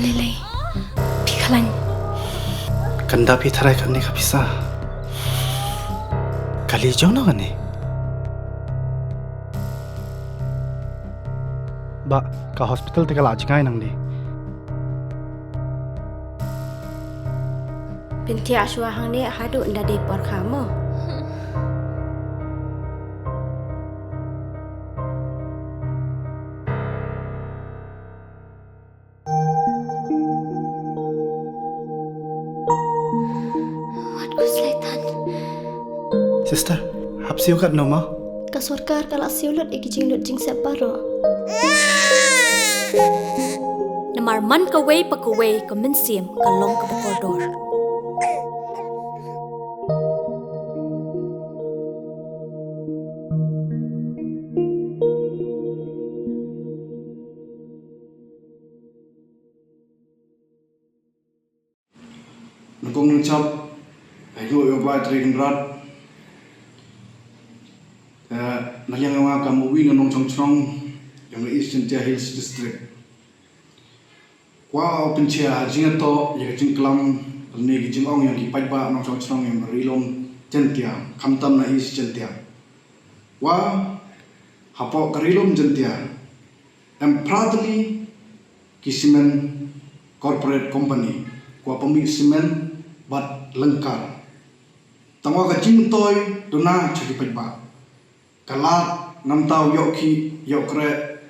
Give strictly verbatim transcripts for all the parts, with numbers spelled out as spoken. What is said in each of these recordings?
Lei lei. Phi khlain. Kanda phi tharai kane ka pisa. Kali jong no kane. Ba ka hospital te ka la jngai nang di. Pynthia shwa hangne haduh nda dei por kha mo. Wat ku slaitan. Sister, hap siew kat no ma? Ka sorkar ka la siew lut i ki jinglut jingsep baroh. Namar man kawei pa kawei ka mynsiem ka long kaba kordor. Nangkong nangchap, ai yu yu bai tri kynrad. Eh, na liang yong nga kam u wi na nongchong chnong yong ka East Jaintia Hills District. Kwah u pynchia ha jingatoh ya ka jingklam lane ka jingong yong ki paidbah nongchong chnong yong ka Ri-loom Jaintia, khamtam na East Jaintia. Wa hapoh ka Ri-loom Jaintia em phra tylli ki cement corporate company, kwah pynmih cement bad lyngkar. Tangwa ka jingmyntoi duna cha ki paidbah. Ka lad namtæ u yoh khih yoh kreh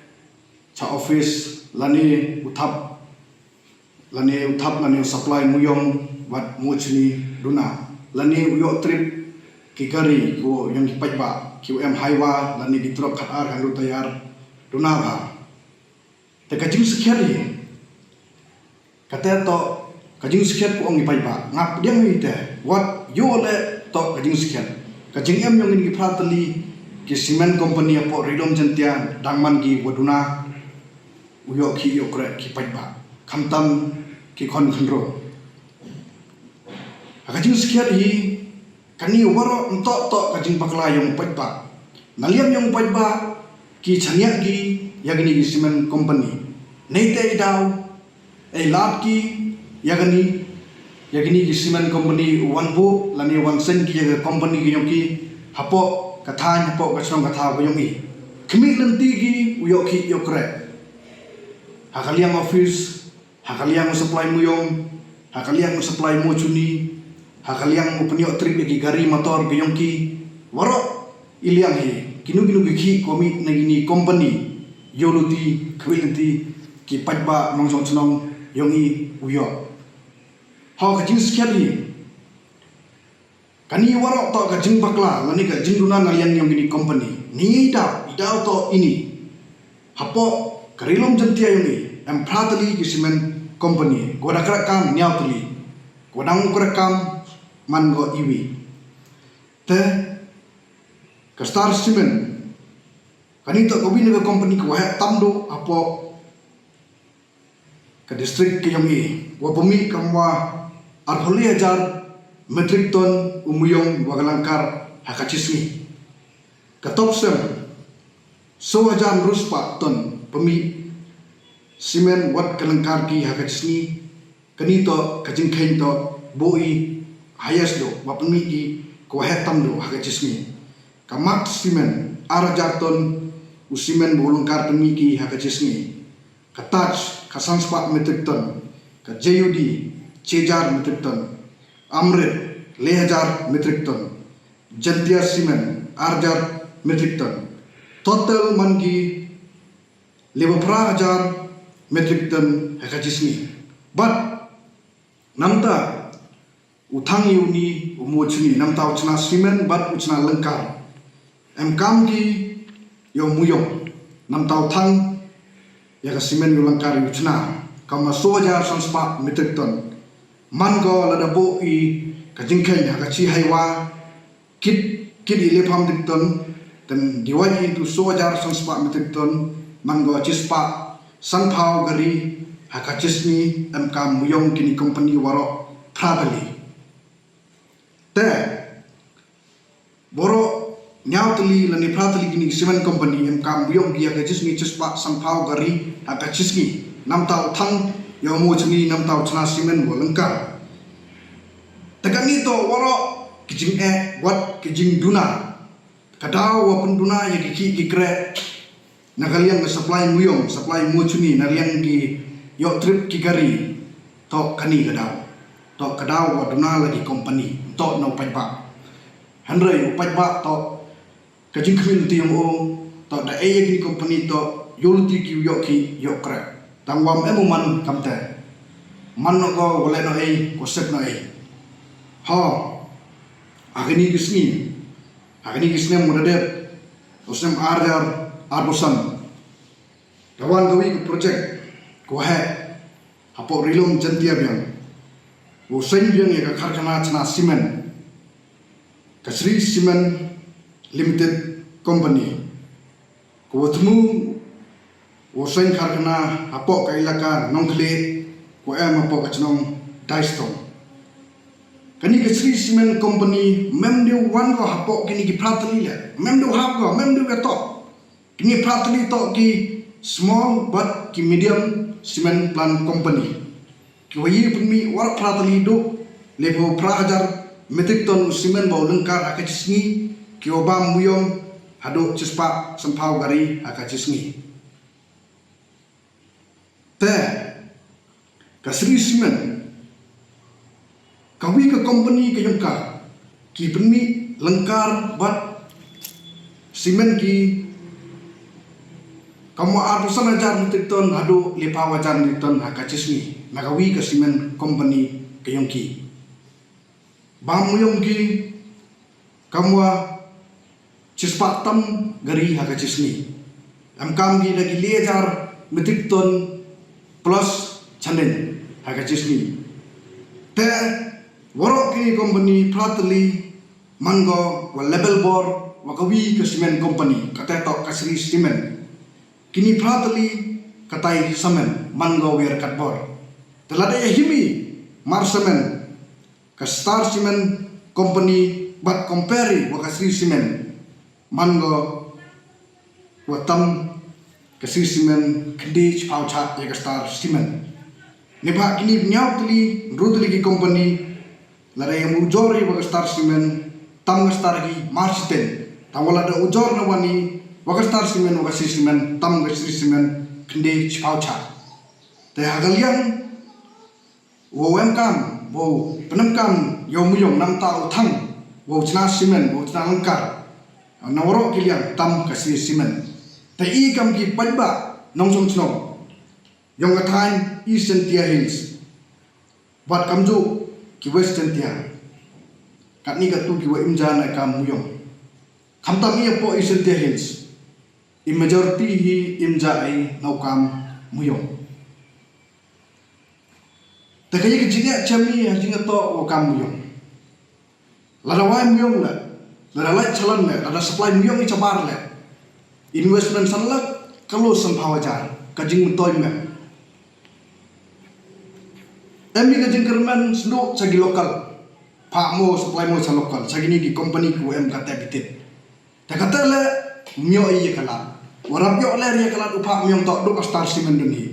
cha office lane u thap, lane u thap lane u supply mooyong wat moochuni duna, lane u yoh trip ki gari ko yong ki paidbah ki u em Haywah lane ki truck khat ar khatynru tyre duna bha. Te ka jingsakhiat hi. Kate toh ka jingsakhiat ko ong i paidbah. Nga pdiang hi te. Wat yoh le toh ka jingsakhiat. Ka jingem yong ini ki phra tylli ki cement company hapoh Ri-loom Jaintia dang man ki wa duna u yoh khih yoh kreh ki paidbah. Khamtam ki khon khynroo. Ha ka jingsakhiat hi, kani waroh ym toh toh ka jingbakla yong u paidbah. Na liang yong u paidbah ki chaniah ki ya kini ki cement company. Neite i daw, ei lad ki ya kani, ya kini ki cement company u wan buh lane wan seiñ ki ya ka company ki yong ki hapoh ka thaiñ, hapoh ka chnong ka thaw ka yong i. Khmih lynti ki u yoh khih yoh kreh. Ha ka liang office, ha ka liang u supply mooyong, ha ka liang u supply moochuni, ha ka liang u pynyoh trip ya ki gari motor ki yong ki, waroh i liang hi, kino kino ki khih ko mih na kini company, yoh lynti, khmih lynti ki paidbah nongchong chnong yong i u yoh. Ho ka jingsakhiat hi. Kani waroh toh ka jingbakla lane ka jingduna na liang yong kini company. Ni i daw, i daw toh ini. Hapoh ka Ri-loom Jaintia yong i em phra tylli ki cement company. Ko da kreh kam ynñiaw tylli. Ko dang u kreh kam man ko iwi. Te ka Star Cement, kani toh ka wi na ka company ka waheh tam duh hapoh ka district ka yong i, wa pynmih kamwa arphaw le hajar metric ton u mooyong wa ka lyngkar ha ka chisngi. Ka Topcem, soo hajar ynru spah ton pynmih cement wat ka lyngkar ki ha ka chisngi. Kani toh ka jingkheiñ toh booh i highest duh wa pynmih ki ka waheh tam duh ha ka chisngi. Ka Mark Cement, ar hajar ton u cement wa u lyngkar pynmih ki ha ka chisngi. Ka Taj, ka san spah metric ton. Ka J U D, chi hajar metric ton. Amrit, le hajar metric ton. Jaintia Cement, ar hajar metric ton. Total man ki le wa phra hajar metric ton ha ka chisngi. Bad namta u thang ya uni u moochuni, namta u chna cement bad u chna lyngkar. Em kam ki ya u mooyong, namta u thang ya ka cement ya u lyngkar u chna. Kamwa soo hajar san spah metric ton. Man ko lada booh i ka jingkheiñ ha ka chi Haywah, kit, kit i le pham metric ton, te diwai i tu soo hajar san spah metric ton, man ko chi spah sanphaw gari ha ka chisngi em kam mooyong kini company waroh phra tylli. Te waroh ynñiaw tylli lane phra tylli kini cement company em kam mooyong ki ha ka chisngi chi spah sanphaw gari ha ka chisngi. Namta u thang Yow mo chini namtaw chna simen wa lyngkar. Te kani toh waroh ki jingeh wat ki jingduna. Ka daw wa pynduna ya ki khih ki kreh. Na ka liang ka supply muyong, supply mo chini, na liang ki yoh trip ki kari. Toh kani ka daw. Toh ka daw wa duna la ki company. Toh na u paidbah. Hynrei u paidbah toh ka jingkhmih ti yong o, toh da e ya kini company toh, yoh luti ki yoh ki yoh kreh. Tang wa em u man kamte. Man noh ko, wa leh noh ei, ko sep noh ei. Ha, ha kini ki sngi, ha kini ki snem wa da dep, u snem ar hajar arphew san. Da wan ka wi ka project, ko heh, hapoh Ri-lum Jaiñtia biang. Wow seng biang ya ka karkhana chna simen. Ka Shree Cement Limited Company. Ko wa thmu wow seng karkhana hapoh ka ilaka Nongkhlieh, ko em hapoh ka chnong Daistong. Kani ka Shree Cement Company, mem de wan ko hapoh kini ki phra tylli le. Mem de hap ko, mem de toh. Kini phra tylli toh ki small but ki medium cement plant company. Ki wa ye pynmih waroh phra tylli du, le phew phra hajar metric ton u simen wa u lyngkar ha ka chisngi, ki wa bam muyong haduh chispah sanphaw kari ha ka chisngi. Te, ka Shree Cement, ka wi ka company ka yong ka, ki pynmih lyngkar bad simen ki, kam wa arphew san hajar metric ton haduh lephaw hajar metric ton ha ka chisngi, na ka wi ka cement company ka yong ki. Bam muyong ki, kam wa chispah tam kari ha ka chisngi. Em kam ki da ki le hajar metric ton plus chaneng ha ka chisngi. Te, waroh kini company phra tylli, man ko wa Label Bor, wa ka wi ka cement company, kata toh ka Shree Cement. Kini phra tylli, katai samen, man ko wa Wiar Katbor. Te lada ya himi, mar samen, ka Star Cement Company, bad compare wa ka Shree Cement, man ko wa tam ka Shree Cement khyndai chiphaw chah ya ka Star Cement. Neibhah kini ynñiaw tylli, ynru tylli ki company, lada ya ujor ya wa ka Star Cement, tam ka Star ki mar chiten. Tang wa lada ujor na wani, wa ka Star Cement, wa ka Shree Cement, tam ka Shree Cement khyndai chiphaw chah. Te ha ka liang wow em kam, wow pynem kam yow muyong namtaw u thang, wow chna simen, wow chna lyngkar. Na waroh ki liang tam ka Shree Cement. Te i kam ki paidbah nongchong chnong yong ka thaiñ East Jaiñtia Hills, bad kamjooh ki West Jaiñtia. Katni katu ki wa im ja na kam muyong. Khamtam i hapoh East Jaiñtia Hills, i majority hi im ja i na u kam muyong. Te ka ya ka jingeh chem i ha jingeh toh wa kam muyong. Lada wai muyong le, lada lait chalan le, lada supply muyong i chabar le, investment san lak, ka lo sanphaw hajar, ka jingmyntoi mem. Em i ka jingkyrmen snu cha ki local, phah mo supply mo cha local, cha kini ki company ki wa em kate bitit. Te kate le, ym yoh i ya ka lad. Wa rap yoh le ya ka lad u phah muyong toh du ka Star Cement dun hi.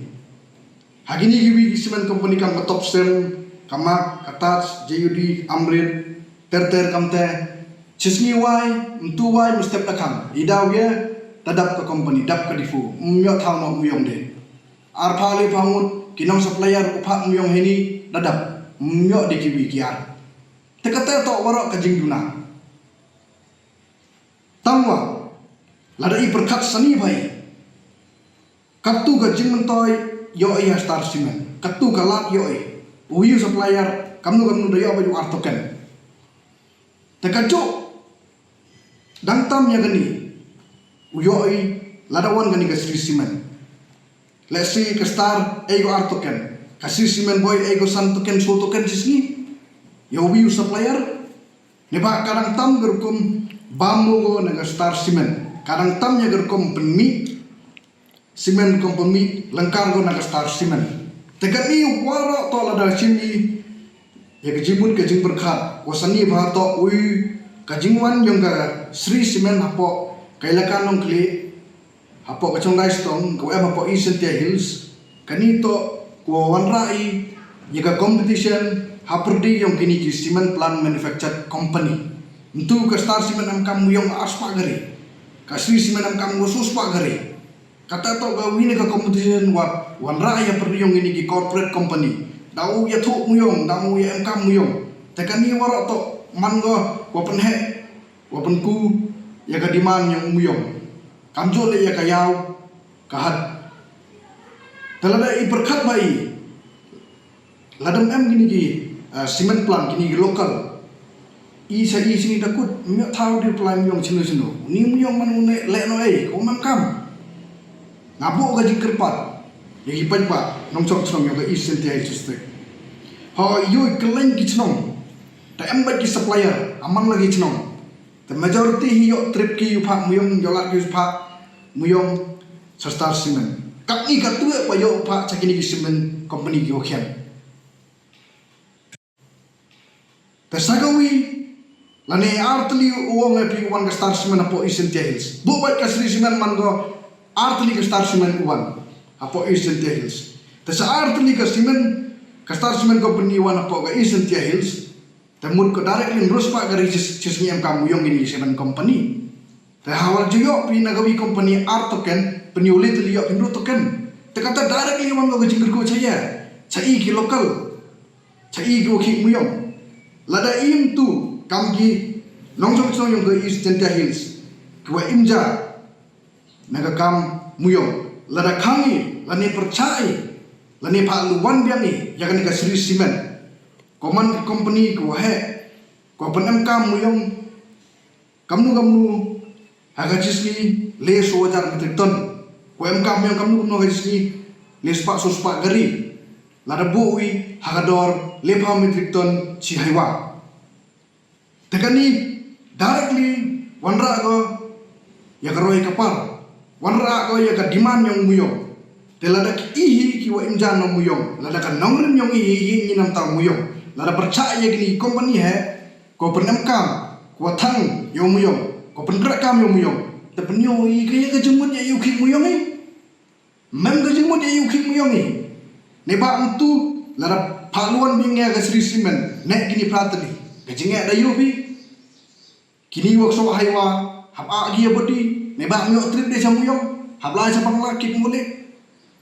Ha kini ki wi ki cement company kam ka Topcem, ka Mark, ka Taj, J U D, Amrit, ter ter kamte. Chisngi wai, myntu wai, mynstep da khang. I daw ya, da dap ka company, dap ka depot. Ym yoh thaw noh muyong de. Arphaw lephaw ngut, ki nongsupplier u phah muyong heini, da dap. Ym yoh de ki wi ki ar. Te kate toh waroh ka jingduna. Tangwa, lada i pyrkhat sani bha i, katu ka jingmyntoi yoh i ha Star Cement, katu ka lad yoh i, u wi u supplier, kamnu kamnu da yoh bha u ar token. Te katu, dang tam ya kani, u yoh i, lada wan kani ka Shree Cement. Let's say ka Star e ko ar token, ka Shree Cement boi e ko san token, so token chisngi. Yow wi u supplier. Neibhah ka dang tam ka rukom bam mo ko na ka Star Cement. Ka dang tam ya ka rukom pynmih cement, rukom pynmih lyngkar ko na ka Star Cement. Te kani waroh toh lada chim i ya ka jingmut ka jingpyrkhat, wa sani bha toh u i ka jingwan yong ka Shree Cement hapoh ka ilaka Nongkhlieh, hapoh ka chnong Daistong, ka wa em hapoh East Jaiñtia Hills, kani toh Wa wanrah i ya ka competition hapyrdi yong kini ki cement plant manufactured company. Ntu ka Star Cement emkam muyong ar spah kari. Ka Shree Cement emkam wa so spah kari. Kata toh ka wi na ka competition wa wanrah ya hapyrdi yong kini ki corporate company. Da u ya thoh muyong, da u ya emkam muyong. Te kani waroh toh man ko wa pynheh, wa pynku ya ka demand yong muyong. Kamjooh le ya ka yaw, ka hat. Te lada i pyrkhat ba i, lada em kini ki, ah, cement plant, kini ki local, i sa i sini da kut, ym yoh thaw di plant muyong chino chino. Ni muyong man u ne le no ei, ko man kam. Nga buh ka jingkyrpad ya ki paidbah nongchong chnong yong ka East Jaintia Hills District. Ho, yoh i kylleiñ ki chnong, da em bait ki supplier, aman la ki chnong. Te majority hi yoh trip ki u phah muyong, yoh lad ki u phah muyong cha Star Cement. Katni katu wa yoh phah cha kini ki cement company ki wa khian. Te sa ka wi, lane ar tylli u ong e phi wan ka Star Cement hapoh East Jaintia Hills. Buh bait ka Shree Cement man ko ar tylli ka Star Cement u wan hapoh East Jaintia Hills. Te sa ar tylli ka cement, ka Star Cement company wan hapoh ka East Jaintia Hills. Te mut ko directly ynru spah kari chi, chi sngi emkam muyong kini ki cement company. Te hawar ju yoh phi na ka wi company ar token, pynyoh le tylli yoh phi ynru token. Te kata directly wan ko ka jingkyrkhu cha ya, cha i ki local, cha i ki wa khih muyong. Lada im tu kam ki nongchong chnong yong ka East Jaintia Hills ki wa im ja na ka kam muyong, lada khang i, lane pyrchah i, lane phah luwan biang i ya kani ka Shree Cement. Ko man ka company ko wa heh, ko pynemkam muyong kamnu kamnu ha ka chi sngi le so hajar metric ton. Ko emkam muyong kamnu kamnu ha ka chi sngi le spah so spah kari. Lada buh wi ha ka dor le phaw metric ton chi haiwa. Te kani directly wanrah ko ya ka roi ka par, wanrah ko ya ka demand yong muyong. Te lada ki i hi ki wa im ja no muyong, lada ka nongrim yong i hi, i ngi namtaw muyong, lada pyrchah ya kini company he, ko pynemkam, ko wa thang yong muyong, ko pynrah kam yong muyong, te pynyoh i ka ya ka jingmut ya i u khih muyong i. Mem ka jingmut ya i u khih muyong i. Neibhah ntu lada phah luwan biang ya ka Shree Cement, ne kini phra tylli, ka jingeh da yoh phi. Kini wa ksoh haiwa, hap ah ki ya body, neibhah ym yoh trip de cha muyong, hap lai cha Bangla kit mule.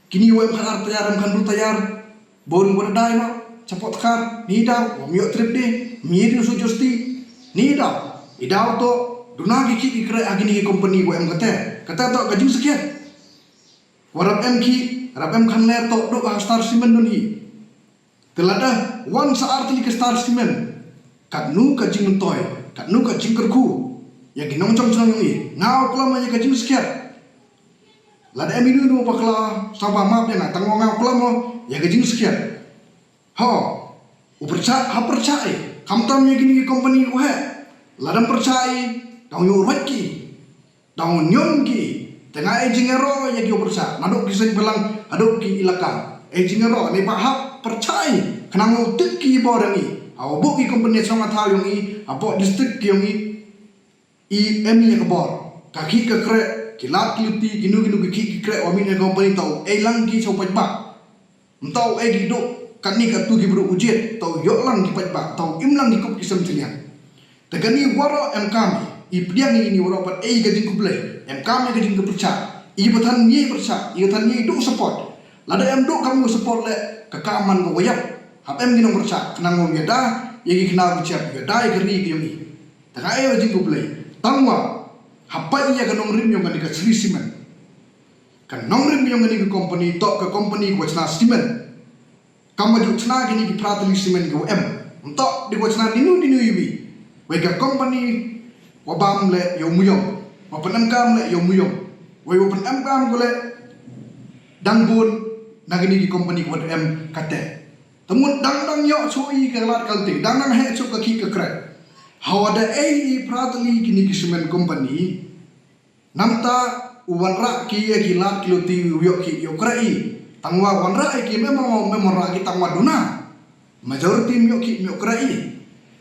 Kini wa em khan ar tayar, em khan du tayar, bun wa da dai no cha Photkar, ni daw wa ym yoh trip de, mi di su justi, ni daw, i daw to duna ki khih ki kreh ha kini ki company wa em kate, kate to ka jingsakhiat. Wa rap em ki, rap em khan ler to duk ha Star Cement don hi. Te lada wan sa ar tylli ka Star Cement, katnu ka jingmyntoi, katnu ka jingkyrkhu ya ki nongchong chnong yong i, nga u klam ya ka jingsakhiat. Lada em inu inu bakla, saba map ya nga, tang wa nga u klam ya ka jingsakhiat. Ho, u pyrchah, ha pyrchah i, khamtam ya kini ki company ko he. Lada ym pyrchah i, dang yoh rwait ki. Dang u niom ki, te nga e jingero ya ki u pyrchah, nadooh ki seng phalang, hadooh ki ilaka. E jingero, neibhah hap pyrchah i, khnang u tip ki bor yong i. Ha wa buh ki company chong athaw yong i, ha buh district yong i, i em i ya ka bor. Ka khih ka kreh, ki lad ki luti, kinu kinu ki khih ki kreh, wa mih na company to, e lang ki chong paidbah. Ym to e ki duk, kani katu ki bru u jied, to yoh lang ki paidbah, to im lang ki kup ki sem chiliang. Te kani waroh emkam i, i pdiang i ni waroh pat e ka jingkhublei, emkam i ka jingkyrpad pyrchah, i pathan ni pyrchah, i pathan ni duk support. Lada em duk kam u support le, ka ka man ko wa yap, hap em ki nongpyrchah, khnang u yada ya ki khynnah ki chiap, yada ya ka ri ki yong i. Te ka e ka jingkhublei, tang wa hap pait ya ka nongrim yong kani ka Shree Cement. Ka nongrim yong kani ka company, to ka company ko wa chna cement. Kam wa ju chna kini ki phra tylli cement ki wa em. Ym to di wa chna ninu ninu i wi. Wei ka company wa bam le yow muyong, wa pynemkam le yow muyong. Wei wa pynemkam ko le dang bun na kini ki company ki wa em kate. Te mut dang dang yoh chu i ka lad ka lti, dang dang heh chu ka khih ka kreh. Ha wa da e i phra tylli kini ki cement company. Namta u wanrah ki ya ki lad ki luti u yoh khih yoh kreh i. Tang wa wanrah i ki mem, mem wanrah ki tang wa duna. Majority ym yoh khih ym yoh kreh i.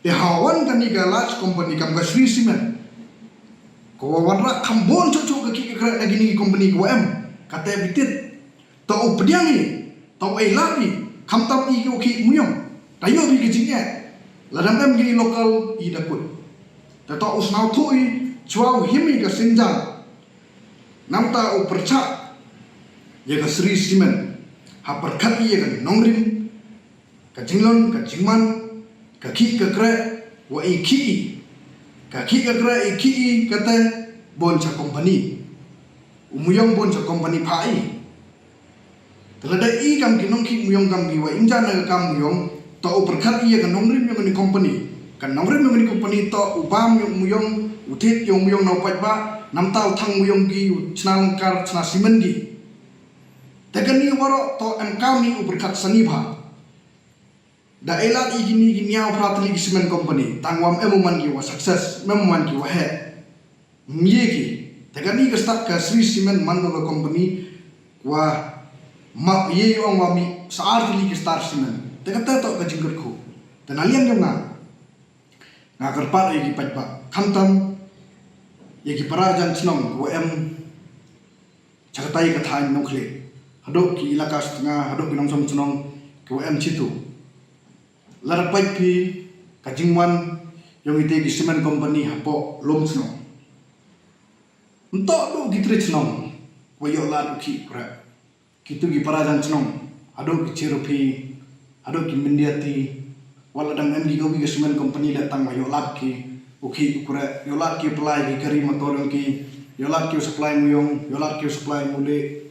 Te ha wan kani ka large company kam ka Shree Cement, ko wa wanrah kham bun chuh chuh ka khih ka kreh na kini ki company ko wa em. Kate bitit. To u pdiang i. Toh e lad i, khamtam i ki wa khih muyong. Tayo bi ka jingeh. Lada em ki local i da kut. Te toh u sñiawthooh i, chwa u him i ka sienjam. Nangta u pyrchah ya ka Shree Cement. Ha pyrkhat i ya ka nongrim, ka jinglong, ka jingman, ka khih ka kreh, wa i khih i. Ka khih ka kreh i khih i kate boon cha company. U muyong boon cha company pha i. Te lada i kam ki nongkhih muyong kam ki wa im ja na ka kam muyong, toh u pyrkhat i ya ka nongrim yong kani company. Ka nongrim yong kani company toh u bam yong muyong, u thied yong muyong na u paidbah, nangta u thang muyong ki, u chna lyngkar, chna cement ki. Te kani waroh toh em kam i u pyrkhat sani bha. Da e lad i kini ki ynñiaw phra tylli ki cement company, tang wa em u man ki wa success, em u man ki wa heh. Ym ye ki. Te kani ka start ka Shree Cement man ka company wa map ye ong wa mih sa ar tylli ki Star Cement. Te kate toh ka jingkyrkhu. Te na liang yong nga, nga kyrpad ya ki paidbah, khamtam ya ki para jan chnong wa em cha katai ka thaiñ Nongkhlieh, hadooh ki elaka Sutnga, hadooh ki nongchong chnong ki wa em chitu. Lada pait phi ka jingwan yong ite ki cement company hapoh Lumchnong, ym toh du ki tre chnong wa yoh lad u khih u kreh. Kitu ki para jan chnong, hadooh ki Chiraphi, hadooh ki Myndiati, wa la dang em ki kawi ka cement company le tang wa yoh lad ki u khih u kreh, yoh lad ki u pynlai ki kari motor yong ki, yoh lad ki u supply muyong, yoh lad ki u supply mulieh.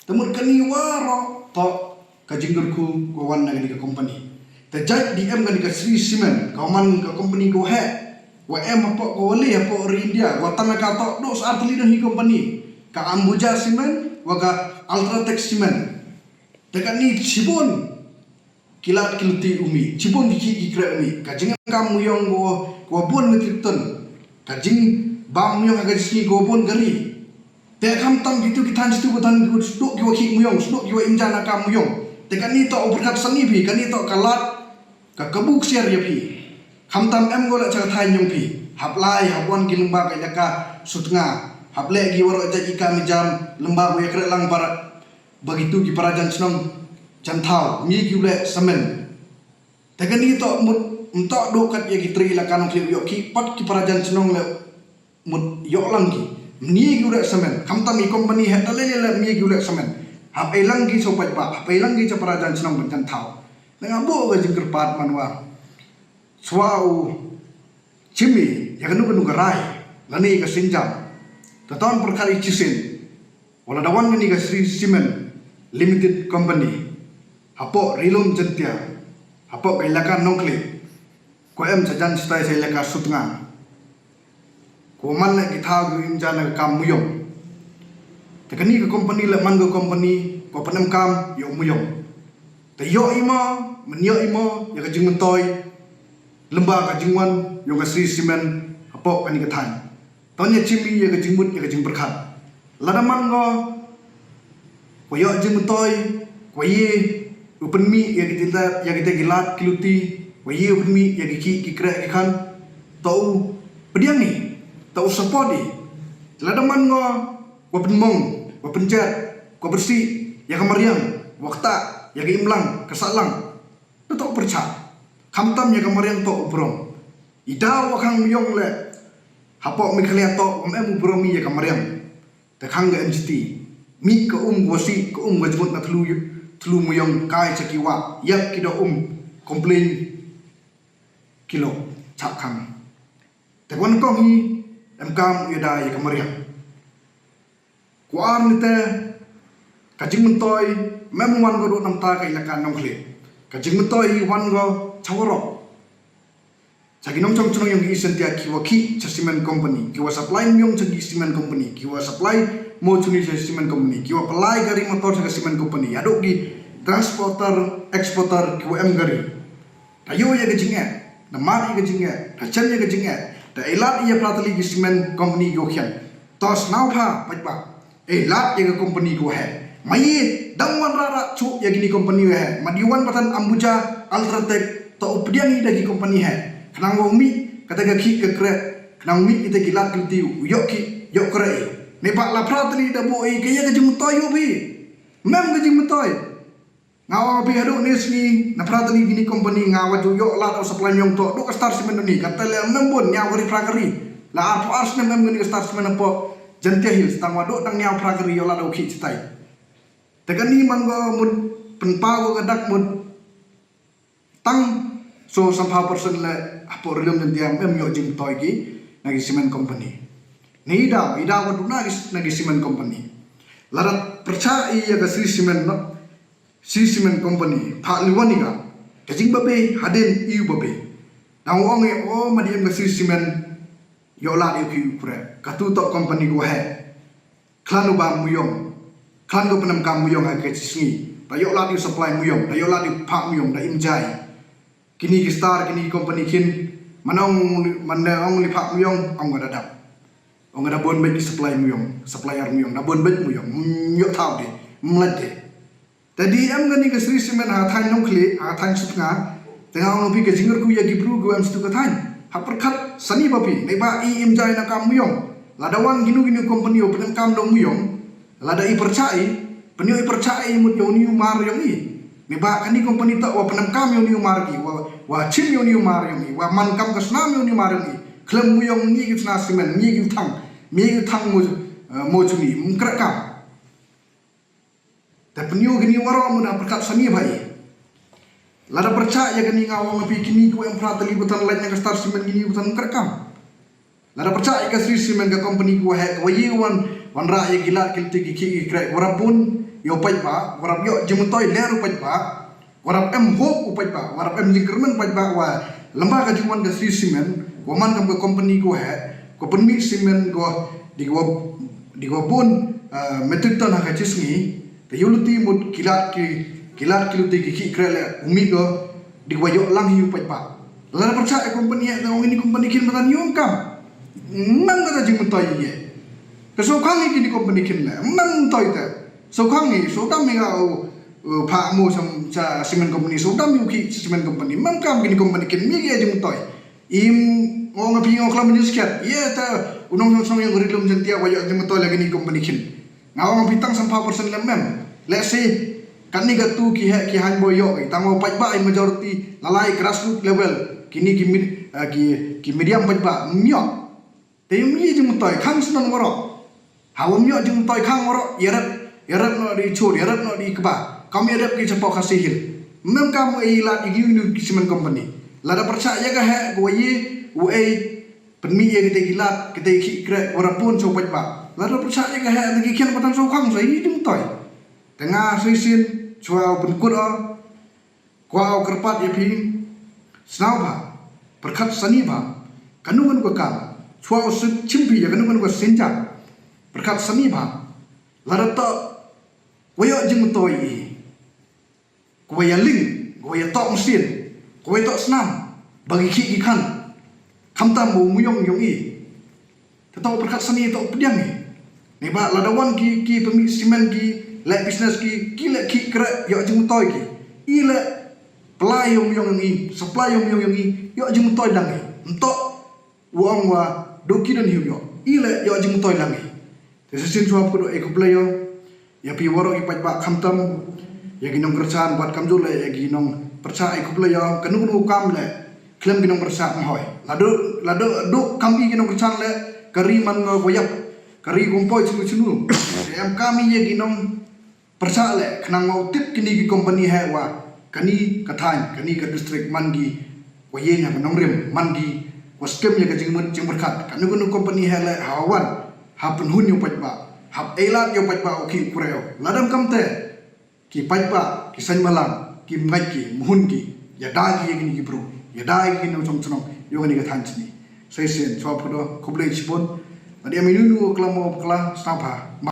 Te mut kani waroh toh ka jingkyrkhu ka wan na kani ka company. Te jait di em kani ka Shree Cement, ka man ka company ka wa heh, wa em hapoh ka wa le hapoh ri India, wa tang ka toh du sa ar tylli don hi company, ka Ambuja Cement wa ka Ultratech Cement. Te kani chiboon ki lad ki luti u mih, chiboon ki khih ki kreh u mih, ka jingkam muyong ko, ko boon metric ton, ka jingbam muyong ha ka jingsngi ko boon kari. Te khamtam kitu ki thaiñ chitu ki thaiñ, ki sdooh ki wa khih muyong, sdooh ki wa im ja na kam muyong. Te kani toh u pyrkhat sani phi, kani toh ka lad, ka kabu ksiar ya phi. Khamtam em ko le cha ka thaiñ yong phi. Hap lai, hap wan ki lyngba ka elaka Sutnga, hap leh ki waroh jait i kam i jam, lyngba ko ya kreh lang para ba kitu ki para jan chnong jan thaw, ym ye ki u leh cement. Te kani toh mut, ym toh du kat ya ki tre elaka Nongkhlieh u yoh khih, pat ki para jan chnong le mut yoh lang ki. Ym ye ki u leh cement. Khamtam i company heh da le le le ym ye ki u leh cement. Hap e lang ki cha u paidbah, hap e lang ki cha para jan chnong ban jan thaw. Te nga buh ka jingkyrpad man wa chwa u chim i ya kanu kanu ka rai, lane ka sienjam, te toh pyrkhat i chisien. Wa lada wan kani ka Shree Cement Limited Company hapoh Ri-loom Jaiñtia, hapoh ka elaka Nongkhlieh, ko em cha jan chitai cha elaka Sutnga, ko man le ki thaw ki im ja na ka kam muyong. Te kani ka company le man ka company ko pynemkam ya u muyong. Te yoh i mo, man yoh i mo ya ka jingmyntoi lyngba ka jingwan yong ka Shree Cement hapoh kani ka thaiñ. Toh ya chim i ya ka jingmut, ya ka jingpyrkhat. Lada man ko, ko yoh jingmyntoi, ko ye u pynmih ya kite, ya kite ki lad ki luti, ko ye u pynmih ya ki khih ki kreh ki khan, toh u pdiang i, toh u support i. Lada man ko, wa pynmong, wa pynjat, ko pyrsih ya ka mariang, wa ktah ya ka imlang ka sahlang, toh u pyrchah. Khamtam ya ka mariang toh u burom. I daw wa khang muyong le hapoh Meghalaya toh wa ym em u burom i ya ka mariang. Te khang ka N G T. Mih ka um ka wa sih, ka um ka jngut na thlu, thlu muyong, kai cha ki wah, yap ki da um, complain ki lok chap khang. Te wan kong hi, em kam u yada ya ka mariang. Ko ar ni te, ka jingmyntoi, ym em wan ko du namta ka elaka Nongkhlieh. Ka jingmyntoi hi wan ko cha waroh. Cha ki nongchong chnong yong ki East Jaiñtia ki wa khih cha cement company, ki wa supply muyong cha ki cement company, ki wa supply mo chuni cha cement company, ki wa pynlai kari motor cha ka cement company, hadooh ki transporter, exporter, ki wa em kari. Da yoh ya ka jingeh, da mad ya ka jingeh, da chem ya ka jingeh, da e lad ya phra tylli ki cement company yoh khian. Toh sñiawbha paidbah, e lad ya ka company ko heh. Ma ye dang wan rah rah chuh ya kini company ko heh. Ma di wan pathan Ambuja, Ultratech, toh u pdiang i da ki company heh. Khnang wa u mih kata ka khih ka kreh, khnang u mih ite ki lad ki luti u yoh khih, yoh kreh i. Neibhah la phra tylli da buh i, ka ya ka jingmyntoi yoh phi. Ym em ka jingmyntoi. Nga ong phi hadooh ni sngi, na phra tylli kini company nga wa ju yoh lad u supply myong toh, dooh ka Star Cement ni, katte le mem bun, ñiaw kari phra kari. La arphaw ar snem em kani ka Star Cement hapoh Jaintia Hills, tang wa dooh dang ñiaw phra kari yoh lad u khih chitai. Te kani man ko mut pynpaw ko ka dak mut tang so sanphaw percent le hapoh Ri-lum Jaintia em yoh jingmyntoi ki na ki cement company. Ni i daw, i daw wa duna ki, na ki cement company. Lada pyrchah i ya ka Shree Cement no, Shree Cement Company, phah liwan i ka, ka jingbabe hadien i u babe. Dang ong e, o, ma di em ka Shree Cement, yoh lad i u khih u kre. Katu toh company ko he. Khlem u bam myong, khlem ko pynemkam myong ha ka chi sngi. Da yoh lad i u supply myong, da yoh lad i u phah myong, da im jai. Kini ki Star, kini ki company khin, man ong, man ong li phah myong, ong ka da dap. Ong ka da bun beit ki supply myong, supplier myong, da bun beit myong, mm, yoh thaw de, mlad de. Te di em kani ka Shree Cement ha thaiñ Nongkhlieh, ha thaiñ Sutnga. Te nga ong phi ka jingkyrkhu ya ki bru ko em sdang ka thaiñ. Ha pyrkhat sani ba phi, neiba i im jai na kam myong. Lada wan kinu kinu company u pynemkam dong myong. Lada i pyrchah i, pynyoh i pyrchah i mut yow ni u mar yong i. Neiba kani company toh wa pynemkam yow ni u mar ki, wa, wa chim yow ni u mar yong i, wa man kam ka snam yow ni u mar yong i. Khlem myong ni ki sna cement, ni ki thang, ni ki thang mo, eh, mo chuni, mkra kam. Te pynyoh kini waroh mut ha pyrkhat sani bha i. Lada pyrchah ya kani nga ong phi kini ko em phra tylli batan lait na ka Star Cement kini batan krekam. Lada pyrchah ya ka Shree Cement ka company ko heh, ko ye wan, wanrah ya ki lad ki luti ki khih ki kreh, warap bun yow paidbah, warap yoh jingmyntoi ler u paidbah. Warap em hope u paidbah, warap em jingkyrmen paidbah wa lamba ka jingwan ka Shree Cement, wa man kam ka company ko heh, ko pynmih cement ko di ko, di ko bun, ah, metric ton ha ka chi sngi, te yow luti mut ki lad ki, ki lad ki luti ki khih kreh le u mih ko, di ko yoh lang hi u paidbah. Lada pyrchah ya company heh, te ong ini company khin batan yoh kam. Nang kata jingmyntoi ye. Te so khang i kini company khin le, nang toi te. So khang i, so dam i nga u, u, phah mo sam, sa cement company, so dam i u khih cement company. Mam kam kini company khin, mi ki jingmyntoi. Im, ong phi ong klam ni sket. Ye ta, u nongchong chong yong Ri-lum Jaintia wa yoh jingmyntoi la kini company khin. Nga ong phi tang sanphaw percent le mem. Let's say, kani katu ki heh ki hang bo yoh, tang wa paidbah i majority, lalai grassroot level. Kini ki mid, eh, ki, ki medium paidbah, myok. Te yow mi jingmyntoi, khang snon waroh. Ha wa mi jingmyntoi khang waroh, yarap, yarap noh di chur, yarap noh di kba. Kam yarap ki chapoh Khasi Hills. Mem kam u e lad i gi uni ki cement company. Lada pyrchah ya ka heh, ko wa ye, u e, pynmih ya kite ki lad, kite ki khih kreh, warap bun so paidbah. Lada pyrchah ya ka heh, te ki khian batan so khang, so i jingmyntoi. Te nga shisien, chwa u pynkut o, Kwah u kyrpad ya phi, sngewbha, pyrkhat sani bha, kanu kanu ka kam, chwa u suk chim phi ya kanu kanu ka synjam, pyrkhat sani bha, lada toh, wa yoh jingmyntoi i, ko wa ya ling, ko wa ya toh machine, ko wa ya toh snam, ba ki khih ki khan, khamtam u myong yong i. Te toh pyrkhat sani toh pdiang i. Neiba lada wan ki, ki pynmih cement ki, leh business ki, ki leh khih kreh, yoh jingmyntoi ki. I leh pynlai yong yong i, supply yong yong i, yoh jingmyntoi lang i. Ntoh, u ong wa, dooh ki don hi u yoh. I leh, yoh jingmyntoi lang i. Te shisien chwa phi dooh e khublei yoh. Ya phi waroh ki paidbah khamtam, ya ki nongkyrchan, bad kamjooh le, ya ki nongpyrchah e khublei yoh, kanu kanu kam le, khlem ki nongpyrchah em hoi. Lada, lada, dooh kam i ki nongkyrchan le, ka ri man nga ko yap, ka ri ko ym poi chinu chinu. Te em kam i ya ki nongpyrchah le, khnang wow tip kini ki company heh wa, kani ka thaiñ, kani ka district man ki, wa ye nia ka nongrim, man ki, wa skhem ya ka jingmut jingpyrkhat, kanu kanu company heh le, ha wan, ha pynhun yow paidbah, ha e lad yow paidbah, u khih u kreh yoh. Lada em kam te, ki paidbah, ki saiñ balang, ki mngait ki, mhun ki, ya da ki ya kini ki bru, ya da ki nongchong chnong, yoh kani ka thaiñ chini. Shisien, chwa phi dooh, khublei chibun, lada em inu nu klam o bakla, sngewbha.